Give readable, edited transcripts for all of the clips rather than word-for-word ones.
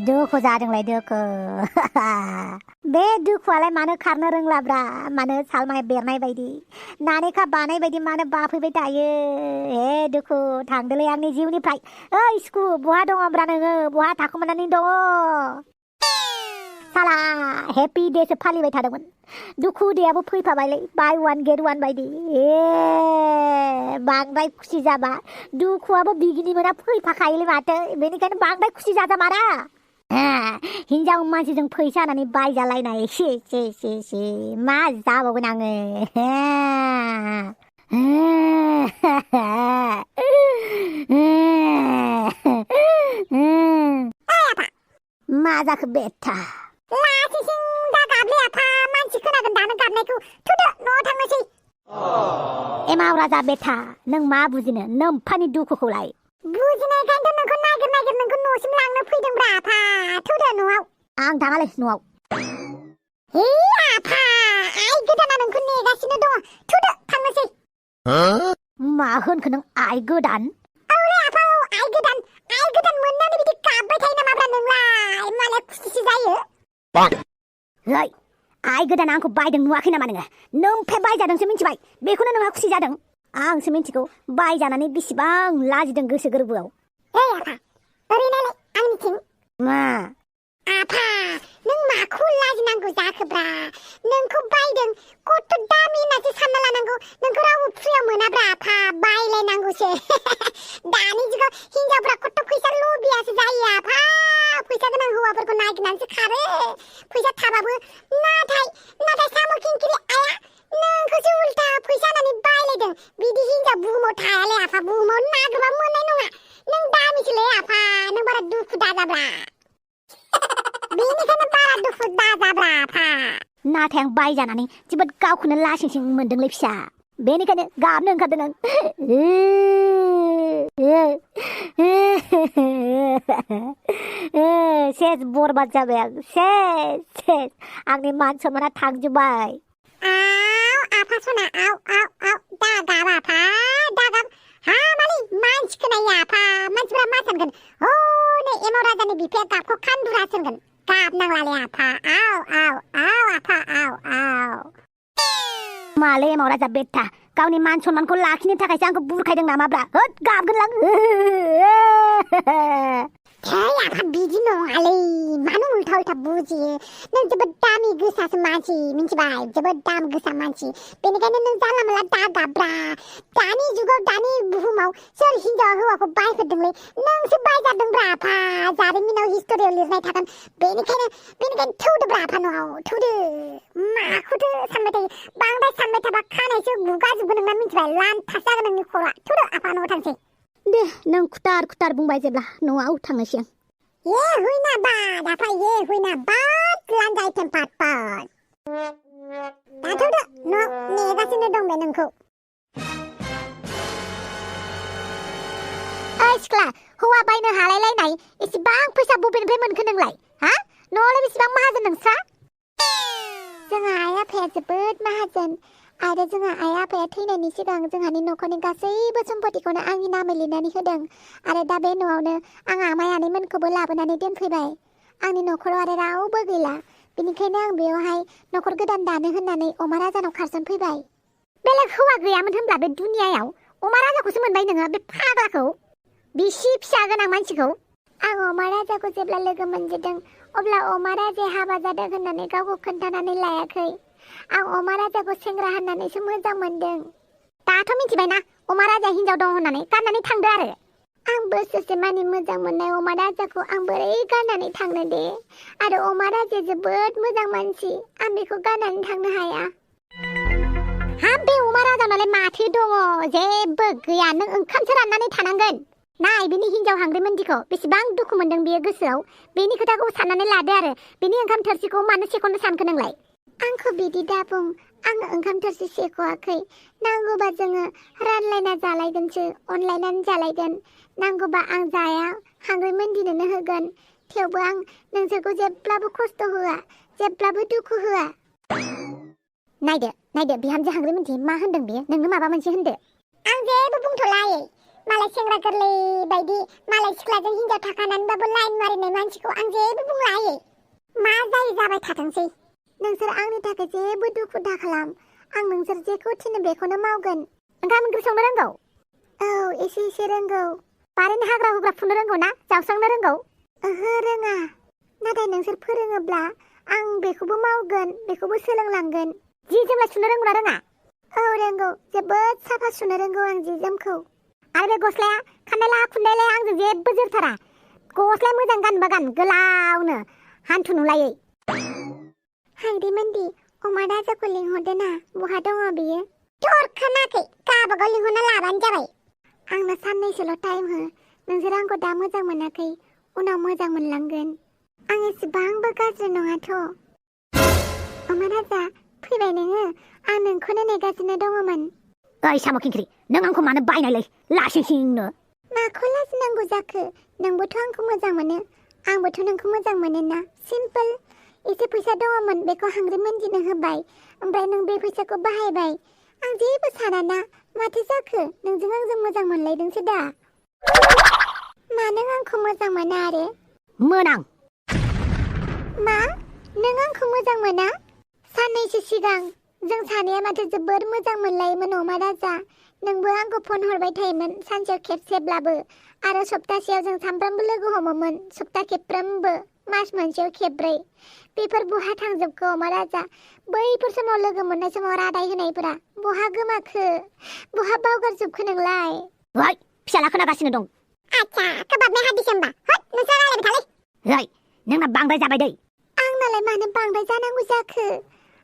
दुखु जादोंलाय दुखु बे दुखुआलाय मानो खारनो रोंलाब्रा मानो सालमाय बेरनाय बायदि नानेखा बानाय बायदि मानो बाफैबाय थायो हे दुखु थांदोलै आंनि जिउनिफ्राय ओइ स्कु बहा दङब्रा नोङो बहा थाखुमानानै दङ साला हेपि डेसो फालिबाय थादोंमोन दुखु डेयाबो फैफाबायलै बाय वान गेट वान बायदि बांद्राय खुसि जाबा दुखुआबो बिगिनि मोना फैफाखायोलै माथो बेनिखायनो बांद्राय खुसि जाजामारा हिनजाव मानसिजों फैसा होनानै बायजालायनाय से मा जाबावगोन आङो मा जाखो बेथा लासिसिं दा गाबले आफा मानसि खोनागोन दानो गाबनायखौ थुदो न'आव थांनोसै एमाव राजा बेथा नों मा बुजिनो नोम्फानि दुखुखौलाय बुजिनायखायनोथ' नोंखौ नागिर नोंखौ न'सिम लांनो फैदोंब्रा आफा थुदो न'आव आं थाङालै न'आव हे आफा आइ गोदाना नोंखौ नेगासिनो दङ थुदो थांनोसै मा होनखो नों आइ गोदान औरे आफा आइ गोदान मोननानै बिदि गाबबाय थायो नामाब्रा नोंलाय मालाय खुसिसो जायो है आइ गोदाना आंखौ बायदों नुवाखै नामा नोङो नोम्फे बायजादोंसो मिन्थिबाय बेखौनो नोंहा खुसि जादों आंसो मिन्थिगौ बायजानानै बेसेबां लाजिदों गोसो गोरबोआव हे आफा ओरैनोलाय आंनिथिं मा आफा नों माखौ लाजिनांगौ जाखोब्रा नोंखौ बायदों कत दामि होननासो सानना लानांगौ नोंखौ रावबो फ्रियाव मोनाब्रा आफा बायलायनांगौसो दानि जुगाव हिनजावफ्रा कत फैसा लबियासो जायो आफा फैसा गोनां हौवाफोरखौ नागिरनानैसो खारो फैसा थाबाबो नाथाय साम' खिंखिरि आया नोंखौसो उल्था फैसा होनानै बायलायदों बिदि हिनजाव बुहुमाव थायालै आफा बुहुमाव नागिरबा मोननाय नङा नों दामिसोलै आफा नों बारा दुखु दाजाब्रा बेनिखायनो बारा दुखु दाजाब्रा आफा नाथाय आं बायजानानै जोबोद गावखौनो लासिंसिं मोनदोंलै फिसा बेनिखायनो गाबनो ओंखारदों आं सेस बरबाद जाबाय आं सेस आंनि मान सन्माना थांजोब्बाय आफा सना आव दा गाब आफा दा गाब हामालै मानसि खोनायो आफा मानसिफ्रा मा सानगोन हनै एमाव राजानि बिफाया गाबखौ खान्दुरा सोंगोन गाब नांलालै आफा आव आफा आव मालै एमाव राजा बेथा गावनि मान सन्मानखौ लाखिनो थाखायसो आंखौ बुरखायदों नामाब्रा होद गाबगोनलां आफा बिदि नङालै मानो उल्था बुजियो नों जोबोद दामि गोसासो मानसि मिन्थिबाय जोबोद दाम गोसा मानसि बेनिखायनो नों जानला मोनला दा गाब्रा दानि जुगाव दानि बुहुमाव सोर हिनजावा हौवाखौ बायफेरदोंलै नोंसो बायजादोंब्रा आफा जारिमिनाव हिस्टरियाव लिरनाय थागोन बेनिखायनो थौदोब्रा आफा न'आव थौदो माखौथो सानबाय थायो बांद्राय सानबाय थाबा खानायसो गुगाजोबगोन नोंना मिन्थिबाय लान्थास जागोन नोंनि खर'आ थौदो आफा न'आव थांसै दे नों खुथार बुंबाय जेब्ला न'आव थांनोसै आं ये हुइना बाद आफा ये हुइना बाद लान्जाय टेम्पाट पाट दाथौदो न'आव नेगासिनो दं बे नोंखौ ओइ सिख्ला हौवा बायनो हालायलायनाय एसेबां फैसा बबेनिफ्राय मोनखो नोंलाय हा न'आवलाय बेसेबां माहाजोन नोंस्रा जोंहा आइ आफाया जोबोद माहाजोन आरो जोंहा आइ आफाया थैनायनि सिगां जोंहानि न'खरनि गासैबो सम्पतिखौनो आंनि नामै लिरनानै होदों आरो दा बे न'आवनो आं आमाय आनैमोनखौबो लाबोनानै दोनफैबाय आंनि न'खराव आरो रावबो गैला बेनिखायनो आं बेयावहाय न'खर गोदान दानो होननानै अमा राजानाव खारसनफैबाय बेलेग हौवा गैयामोन होनब्ला बे दुनियायाव अमा राजाखौसो मोनबाय नोङो बे फाग्लाखौ बिसि फिसा गोनां मानसिखौ आं अमा राजाखौ जेब्ला लोगो मोनजेदों अब्ला अमा राजाया हाबा जादों होननानै गावखौ खोन्थानानै लायाखै आं अमा राजाखौ सेंग्रा होननानैसो मोजां मोनदों दाथ' मिथिबायना अमा राजाया हिनजाव दं होननानै गारनानै थांदो आरो आं बोसोरसे मानि मोजां मोननाय अमा राजाखौ आं बोरै गारनानै थांनो दे आरो अमा राजाया जोबोद मोजां मानसि आं बेखौ गारनानै थांनो हाया हाब बे अमा राजानालाय माथो दङ जेबो गैया नों ओंखामसो राननानै थानांगोन नाय बिनि हिनजाव हांग्रिमोनदिखौ बेसेबां दुखु मोनदों बियो गोसोआव बेनि खोथाखौ साननानै लादो आरो बिनि ओंखाम थोरसिखौ मानो सेख'नो सानखो नोंलाय आंखौ बिदि दाबुं आङो ओंखाम थोरसि सेख'आखै नांगौबा जोङो रानलायना जालायगोनसो अनलायनानै जालायगोन नांगौबा आं जाया हांग्रिमोनदिनोनो होगोन थेवबो आं नोंसोरखौ जेब्लाबो खस्थ' होआ जेब्लाबो दुखु होआ नायदो बिहामजो हांग्रिमोनदि मा होनदों बियो नोंनो माबा मोनसे होनदो आं जेबो बुंथ'ला मालाय सेंग्रा गोरलै बायदि मालाय सिख्लाजों हिनजाव थाखानानैबाबो लाइन मारिनाय मानसिखौ आं जेबो बुंला आयै मा जायो जाबाय थाथोंसै नोंसोर आंनि थाखाय जेबो दुखु दाखालाम आं नोंसोर जेखौ थिनो बेखौनो मावगोन ओंखाम ओंख्रि संनो रोंगौ औ एसे रोंगौ बारिनि हाग्रा हुग्रा फुनो रोंगौ ना जावस्रांनो रोंगौ ओहो रोङा नाथाय नोंसोर फोरोङोब्ला आं बेखौबो मावगोन बेखौबो सोलोंलांगोन जि जोमलाय सुनो रोंगौ ना रोङा औ रोंगौ जोबोद साफा सुनो रोंगौ आं जि जोमखौ आरो बे गस्लाया खान्दायला खुन्दायलाया आंजों जेबो जोरथारा गस्लाया मोजां गानबा गान गोलावनो हान्थु नुलायै हांग्रिमोनदि अमा राजाखौ लिंहरदो ना बहा दङ बियो थरखानाखै गाबागाव लिंहरना लाबानो जाबाय आंनो साननैसोल' टाइम हो नोंसोर आंखौ दा मोजां मोनाखै उनाव मोजां मोनलांगोन आं एसेबांबो गाज्रि नङाथ' अमा राजा फैबाय नोङो आं नोंखौनो नेगासिनो दङमोन ओइ साम' खिंख्रि नों आंखौ मानो बायनायलै लासिंसिंनो माखौ लाजिनांगौ जाखो नोंबोथ' आंखौ मोजां मोनो आंबोथ' नोंखौ मोजां मोनो ना सिम्पोल एसे फैसा दङमोन बेखौ हांग्रिमोनदिनो होबाय ओमफ्राय नों बे फैसाखौ बाहायबाय आं जेबो सानाना माथो जाखो नोंजों आंजों मोजां मोनलायदोंसो दा मानो आंखौ मोजां मोना आरो मोनां मा नों आंखौ मोजां मोना साननैसो सिगां जों सानैया माथो जोबोर मोजां मोनलायोमोन अमा राजा नोंबो आंखौ फन हरबाय थायोमोन सानसेयाव खेबसेब्लाबो आरो सप्तासेयाव जों सानफ्रामबो लोगो हमोमोन सप्ता खेबफ्रोमबो मास मोनसेयाव खेबब्रै बेफोर बहा थांजोबखो अमा राजा बैफोर समाव लोगो मोननाय समाव रादाय होनायफोरा बहा गोमाखो बहा बावगारजोबखो नोंलाय ओइ फिसाला खोनागासिनो दं आच्छा खोबाबनाय हादिसो होमबा हट नोंसोर रायलायबाय थालै ओइ नोंना बांद्राय जाबाय दै आंनालाय मानो बांद्राय जानांगौ जाखो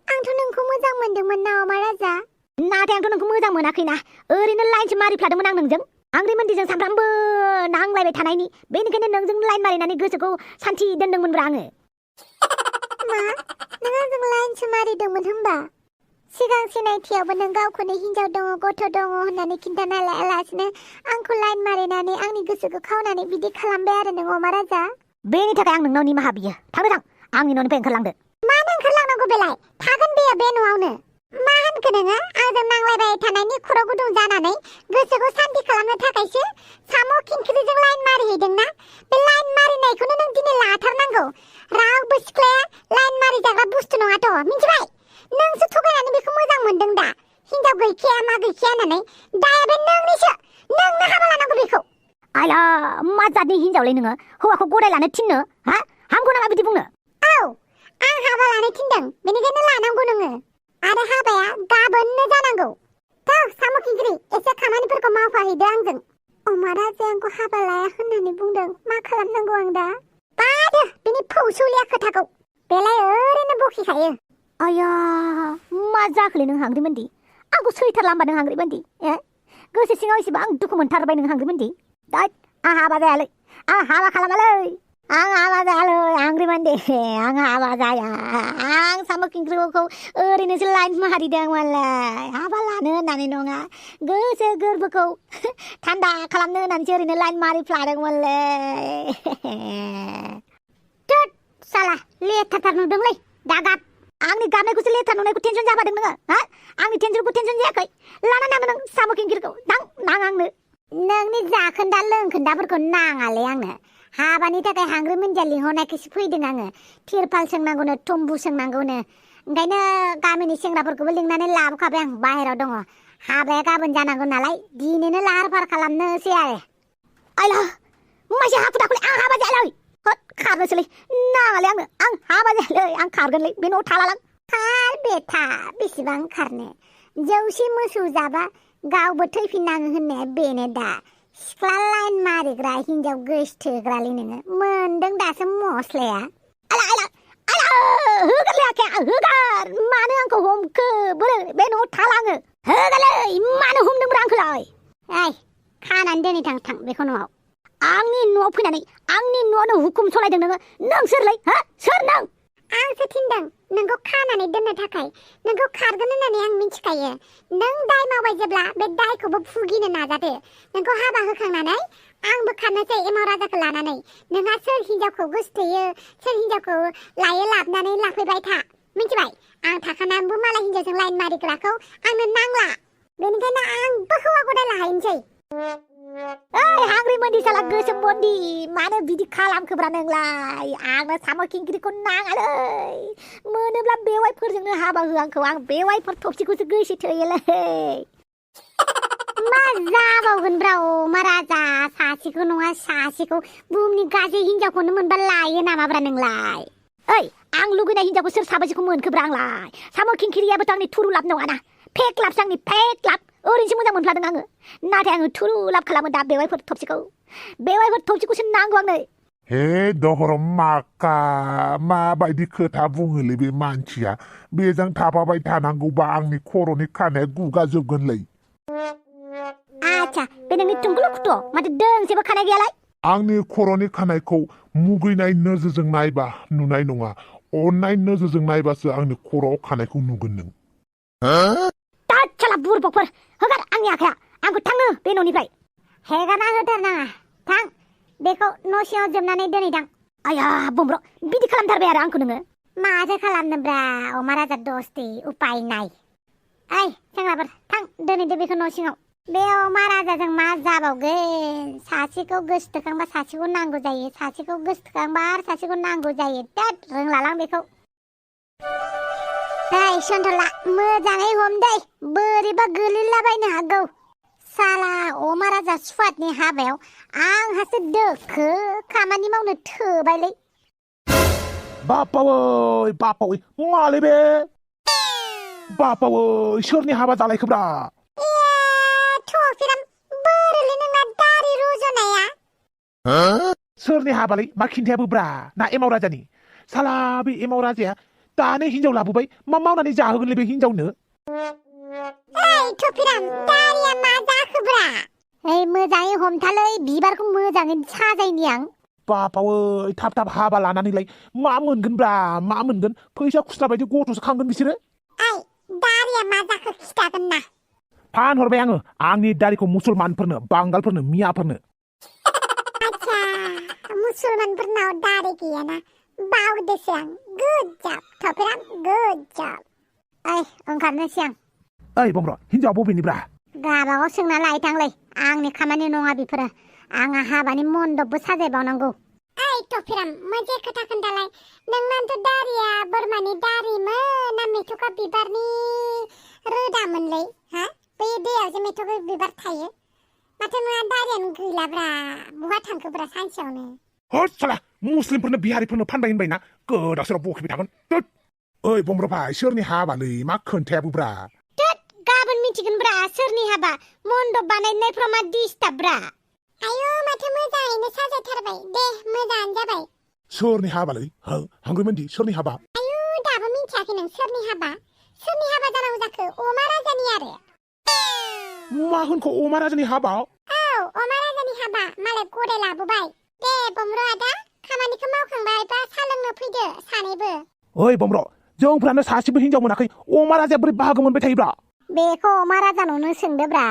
आंथ' नोंखौ मोजां मोनदोंमोन ना अमा राजा नाथाय आंथ' नोंखौ मोजां मोनाखैना ओरैनो लाइनसो मारिफ्लादोंमोन आं नोंजों आंग्रिमोनदिजों सानफ्रामबो नांलायबाय थानायनि बेनिखायनो नोंजों लाइन मारिनानै गोसोखौ सान्थि दोनदोंमोनब्रा आङो मा नों आंजों लाइनसो मारिदोंमोन होमबा सिगां सिनायथियावबो नों गावखौनो हिनजाव दङ गथ' दङ होननानै खिन्थाना लायालासिनो आंखौ लाइन मारिनानै आंनि गोसोखौ खावनानै बिदि खालामबाय आरो नों अमा राजा बेनि थाखाय आं नोंनाव निमाहा बियो थांदो थां आंनि न'निफ्राय ओंखारलांदो मानो ओंखारलांनांगौ बेलाय थागोन बेयो बे न'आवनो मा होनखो नोङो आंजों नांलायबाय थानायनि खर' गुदुं जानानै गोसोखौ सान्ति खालामनो थाखायसो साम' खिंख्रिजों लाइन मारिहैदोंना बे लाइन मारिनायखौनो नों दिनै लाथारनांगौ रावबो सिख्लाया लाइन मारिजाग्रा बुस्थु नङाथ' मिन्थिबाय नोंसो थगायनानै बेखौ मोजां मोनदों दा हिनजाव गैखाया मा गैखाया होननानै दाया बे नोंनिसो नोंनो हाबा लानांगौ बेखौ आइला मा जातनि हिनजावलै नोङो हौवाखौ गदाय लानो थिननो हा हामगौ नामा बिदि बुंनो औ आं हाबा लानो थिनदों बेनिखायनो लानांगौ नोङो आरो हाबाया गाबोननो जानांगौ थौ साम' खिंख्रि एसे खामानिफोरखौ मावफाहैदो आंजों अमा राजाया आंखौ हाबा लाया होननानै बुंदों मा खालामनांगौ आं दा बादो बिनि फौसौलिया खोथाखौ बेलाय ओरैनो बखिखायो आया मा जाखोलै नों हांग्रिमोनदि आंखौ सैथारला होमबा नों हांग्रिमोनदि गोसो सिङाव एसेबां दुखु मोनथारबाय नों हांग्रिमोनदि दैद आं हाबा जायालै आं हाबा खालामालै आं हाबा जायालै हांग्रिमोनदि आं हाबा जाया आं साम' खिंख्रिखौ ओरैनोसो लाइन मारिदोंमोनलै हाबा लानो होननानै नङा गोसो गोरबोखौ थान्दा खालामनो होननानैसो ओरैनो लाइन मारिफ्लादोंमोनलै थोद साला लेथाथार नुदोंलै दागाब आंनि गाबनायखौसो लेथार नुनायखौ टेनसन जाबादों नोङो हा आंनि टेनसनखौ टेनसन जायाखै लाना नाङो नों साम' खिंख्रिखौ नां आंनो नोंनि जाखोन्दा लोंखोन्दाफोरखौ नाङालै आंनो हाबानि थाखाय हांग्रिमोनदिया लिंहरनायखौसो फैदों आङो तिरपाल सोंनांगौनो तम्बु सोंनांगौनो ओंखायनो गामिनि सेंग्राफोरखौबो लिंनानै लाबोखाबाय आं बाहेराव दङ हाबाया गाबोन जानांगौ नालाय दिनैनो लाहार फाहार खालामनोसै आरो आइला मासे हाखु दाखुलै आं हाबा जायालै हट खारनोसैलै नाङालै आंनो आं हाबा जायालै आं खारगोनलै बे न'आव थालालां खार बेथा बेसेबां खारनो जौसे मोसौ जाबा गावबो थैफिननाङो होननाया बेनो दा सिख्ला लाइन मारिग्रा हिनजाव गोसथोग्रालै नोङो मोनदों दासो मस्लाया होगारलै आखाया होगार मानो आंखौ हमखो बोरो बे न'आव थालाङो होगारलै मानो हमदोंब्रा आंखौलाय ओइ खानानै दोनै थां बेखौ न'आव आंनि न'आव फैनानै आंनि न'आवनो हुकुम सलायदों नों सोरलै हा सोर नों आंसो थिनदों नोंखौ खानानै दोननो थाखाय नोंखौ खारगोन होननानै आं मिथिखायो नों दाय मावबाय जेब्ला बे दायखौबो फुगिनो नाजादो नोंखौ हाबा होखांनानै आंबो खारनोसै एमाव राजाखौ लानानै नोंहा सोर हिनजावखौ गोसथोयो सोर हिनजावखौ लायो लाबनानै लाफैबाय था मिथिबाय आं थाखानानैबो मालाय हिनजावजों लाइन मारिग्राखौ आंनो नांला बेनिखायनो आंबो हौवा गदाय लाहैनोसै हांग्रिमोनदि साला गोसोम बन्दि मानो बिदि खालामखोब्रा नोंलाय आंनो साम' खिंख्रिखौ नाङालै मोनोब्ला बेवाइफोरजोंनो हाबा हो आंखौ आं बेवाइफोर थफसिखौसो गोसो थोयोलै मा जाबावगोनब्रा अमा राजा सासेखौ नङा सासेखौ बुहुमनि गासै हिनजावखौनो मोनबा लायो नामाब्रा नोंलाय ओइ आं लुगैनाय हिनजावखौ सोर साबैसेखौ मोनखोब्रा आंलाय साम' खिंख्रियाबोथ' आंनि थुरुलाब नङाना फेक लाबसो आंनि फेक लाब ओरैनोसो मोजां मोनफ्लादों आङो नाथाय आङो थुरुलाब खालामो दा बेवाइफोर थफसिखौसो नांगौ आंनो हे दहरम माका माबायदि खोथा बुङोलै बे मानसिया बेजों थाफाबाय थानांगौबा आंनि खर'नि खानाया गुगाजोबगोनलै आच्छा बे नोंनि थुंगुलु खुथ' माथो दोंसेबो खानाय गैयालाय आंनि खर'नि खानायखौ मुगैनाय नोजोरजों नायबा नुनाय नङा अननाय नोजोरजों नायबासो आंनि खर'आव खानायखौ नुगोन नों ताच्छाला बुरबकफोर होगार आंनि आखाया आंखौ थांनो बे न'निफ्राय हेगारना होथारनाङा थां बेखौ न' सिङाव जोबनानै दोनैदां आया बुमब्र बिदि खालामथारबाय आरो आंखौ नोङो माथो खालामनोब्रा अमा राजा दस्ति उपाय नाय ओइ सेंग्राफोर थां दोनैदो बेखौ न' सिङाव बे अमा राजाजों मा जाबावगोन सासेखौ गोसोथोखांबा सासेखौ नांगौ जायो सासेखौ गोसोथोखांबा आरो सासेखौ नांगौ जायो दैद रोंलालां बेखौ दै सन्थला मोजाङै हम दै बोरैबा गोलैलाबायनो हागौ साला अमा राजा सुवादनि हाबायाव आंहासो दोखो खामानि मावनो थोबायलै बापावै मालै बे बापावै सोरनि हाबा जालायखोब्रा थफिराम बोरैलै नोंना दारि रज'नाया सोरनि हाबालै मा खिन्थायाबो ब्रा ना एमाव राजानि साला बे एमाव राजाया दानो हिनजाव लाबोबाय मा मावनानै जाहोगोनलै बे हिनजावनो ओइ थफिराम दारिया मा जाखोब्रा ओइ मोजाङै हमथालै बिबारखौ मोजाङै साजायनि आं बापावै थाब हाबा लानानैलाय मा मोनगोनब्रा मा मोनगोन फैसा खुस्रा बायदि गथ'सो खांगोन बिसोरो ओइ दारिया मा जाखो खिथागोन ना फानहरबाय आङो आंनि दारिखौ मुसलमानफोरनो बांगालफोरनो मियाफोरनो आच्छा मुसलमानफोरनाव दारि गैयाना बावदोसो आं गुड जब थफिराम गुड जब ओइ ओंखारनोसै आं ओइ बम्र हिनजाव बबेनिब्रा गाबागाव सोंना लायथांलै आंनि खामानि नङा बेफोरो आंहा हाबानि मन्दपबो साजायबावनांगौ ओइ थफिराम मोनसे खोथा खोन्थालाय नोंनानोथ' दारिया बोरमानि दारिमोन ना मेथ'खा बिबारनि रोदामोनलै हा बै दैयाव जे मेथ'खा बिबार थायो माथो नोंहा दारियानो गैलाब्रा बहा थांखोब्रा सानसेयावनो होद साला मुस्लिमफोरनो बिहारिफोरनो फानबाय होनबायना गोदाव सोराव बखिबाय थागोन दोद ओइ बम्र भाइ सोरनि हाबालै मा खोन्थायाबोब्रा गाबोन मिथिगोनब्रा सोरनि हाबा मन्दप बानायनायफ्राव मा डिस्टार्बब्रा आयौ माथो मोजाङैनो साजायथारबाय दे मोजाङानो जाबाय सोरनि हाबालै हांग्रिमोनदि सोरनि हाबा आयौ दाबो मिथियाखै नों सोरनि हाबा जानांगौ जाखो अमा राजानि आरो मा होनखो अमा राजानि हाबा औ अमा राजानि हाबा मालाय गदाय लाबोबाय दे बम्र आदा खामानिखौ मावखांबाय बा सा लोंनो फैदो सानैबो ओइ बम्र जोंफ्रानो सासेबो हिनजाव मोनाखै अमा राजाया बोरै बाहागो मोनबाय थायोब्रा बेखौ अमा राजानावनो सोंदोब्रा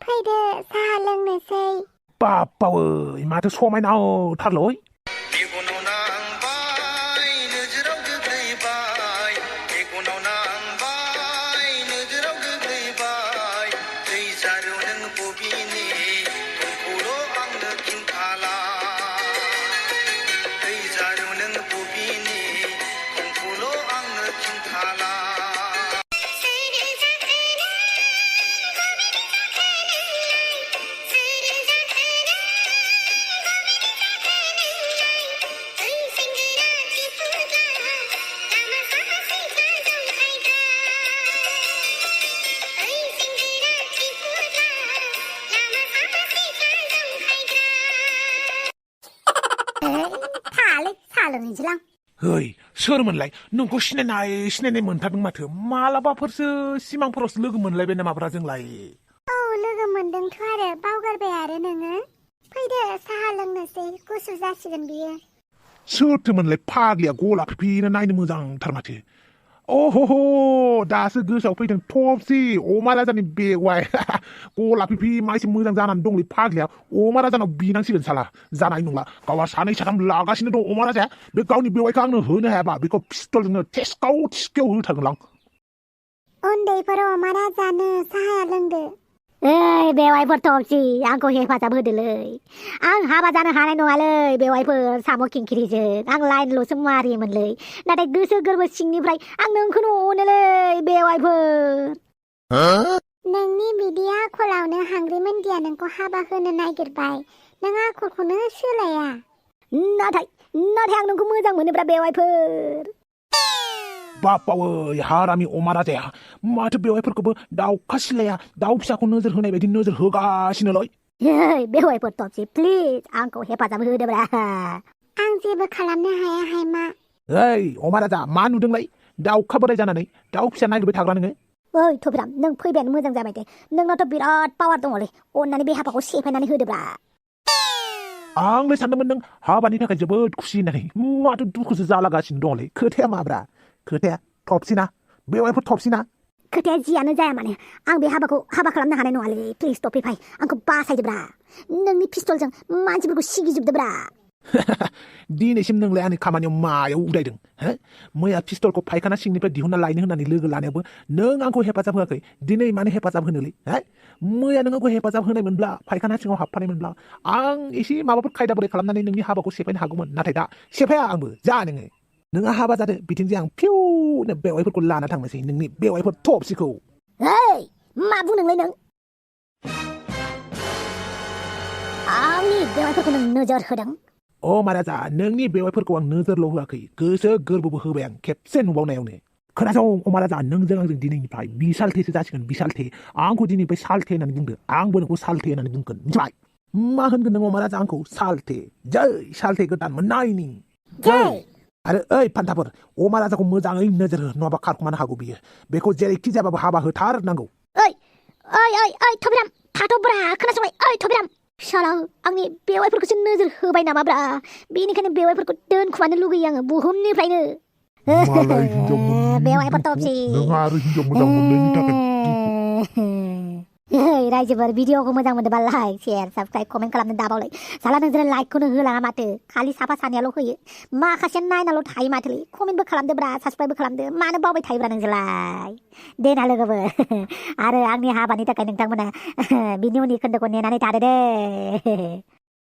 फैदो साहा लोंनोसै बापावै माथो समायनाथारलै हेइ सोरमोनलाय नोंखौ सिनायनाय मोनथारदों माथो मालाबाफोरसो सिमांफोरावसो लोगो मोनलायबाय नामाब्रा जोंलाय औ लोगो मोनदोंथ' आरो बावगारबाय आरो नोङो फैदो साहा लोंनोसै गुसु जासिगोन बियो सोरथोमोनलाय फाग्लिया गलाफिनो नायनो मोजांथार माथो अहह दासो गोसोआव फैदों थफसि अमा राजानि बेवाइ गलाफि मासे मोजां जानानै दंलै फाग्लिया अमा राजानाव बिनांसिगोन साला जानाय नंला गावहा सानै साथाम लागासिनो दं अमा राजाया बे गावनि बेवाइखौ आंनो होनो हायाबा बेखौ पिस्तलजोंनो थिसकाव होथारगोन आं उन्दैफोर अमा राजानो साहाया लोंदो ओइ बेवाइफोर थबसि आंखौ हेफाजाब होदोलै आं हाबा जानो हानाय नङालै बेवाइफोर साम' खिंखिरिजों आं लाइनल'सो मारियोमोनलै नाथाय गोसो गोरबो सिंनिफ्राय आं नोंखौनो अनोलै बेवाइफोर नोंनि बिदि आखलावनो हांग्रि मोनदिया नोंखौ हाबा होनो नागिरबाय नों आखलखौनो सोलाया नाथाय आं नोंखौ मोजां मोनोब्रा बेवाइफोर बापावै हारामि अमा राजाया माथो बेवाइफोरखौबो दाउखा सिलाया दाउ फिसाखौ नोजोर होनाय बायदि नोजोर होगासिनोलै बेवाइफोर थबसि प्लिज आंखौ हेफाजाब होदोब्रा आं जेबो खालामनो हाया हायमा ओइ अमा राजा मा नुदोंलै दाउखा बोराय जानानै दाउ फिसा नागिरबाय थाग्रा नोङो ओइ थबिराम नों फैबायानो मोजां जाबाय दे नोंनावथ' बिराद पावार दङलै अननानै बे हाबाखौ सेफायनानै होदोब्रा आंलाय सानदोंमोन नों हाबानि थाखाय जोबोद खुसि होननानै माथो दुखुसो जालागासिनो दंलै खोथाया माब्रा खोथाया थबसिना बेवाइफोर थबसिना खोथाया जियानो जाया माने आं बे हाबाखौ हाबा खालामनो हानाय नङालै प्लिज टपिफाइ आंखौ बासायदोब्रा नोंनि पिस्तलजों मानसिफोरखौ सिगिजोबदोब्रा दिनैसिम नोंलाय आंनि खामानियाव मायाव उदायदों हो मैया पिस्तलखौ फायखाना सिंनिफ्राय दिहुनना लायनो होननानै लोगो लानायावबो नों आंखौ हेफाजाब होआखै दिनै मानो हेफाजाब होनोलै हो मैया नों आंखौ हेफाजाब होनायमोनब्ला फायखाना सिङाव हाबफानायमोनब्ला आं एसे माबाफोर खायदा बोरै खालामनानै नोंनि हाबाखौ सेफायनो हागौमोन नाथाय दा सेफाया आंबो जा नोङो हाबा जादो बिथिंजाय आं फिउनो बेवाइफोरखौ लाना थांनोसै नोंनि बेवाइफोर थबसिखौ ओइ मा बुंदोंलै नों आंनि बेवाइफोरखौ नों नोजोर होदों अ महाराजा नोंनि बेवाइफोरखौ आं नोजोरल' होआखै गोसो गोरबोबो होबाय आं खेबसे नुबावनायावनो खोनासं अ महाराजा नोंजों आंजों दिनैनिफ्राय बिसालथेसो जासिगोन बिसालथे आंखौ दिनैनिफ्राय सालथे होननानै बुंदो आंबो नोंखौ सालथे होननानै बुंगोन मिथिबाय मा होनगोन नों अ महाराजा आंखौ सालथे जै सालथे गोदान मोननायनि जै आरो ओइ फान्थाफोर अ महाराजाखौ मोजाङै नोजोर हो नङाबा खारखुमानो हागौ बियो बेखौ जेरैखि जाबाबो हाबा होथारनांगौ ओइ थबिराम थाथ'ब्रा खोनासंबाय ओइ थबिराम साला आंनि बेवाइफोरखौसो नोजोर होबाय नामाब्रा बेनिखायनो बेवाइफोरखौ दोनखुमानो लुगैयो आङो बुहुमनिफ्रायनो बेवाइफोर थबसि नोंहा आरो हिनजाव मोजां मोननायनि थाखाय रायजोफोर भिडिअखौ मोजां मोनदोंबा लाइक शेयार साबस्क्राइब कमेन्ट खालामनो दाबावलै साला नोंसोर लाइकखौनो होलाङा माथो खालि साफा सानैयाल' होयो माखासे नायनाल' थायो माथोलै कमेन्टबो खालामदोब्रा साबस्क्राइबबो खालामदो मानो बावबाय थायोब्रा नोंसोरलाय देना लोगोफोर आरो आंनि हाबानि थाखाय नोंथांमोना बिनि उननि खोन्दोखौ नेनानै थादो दे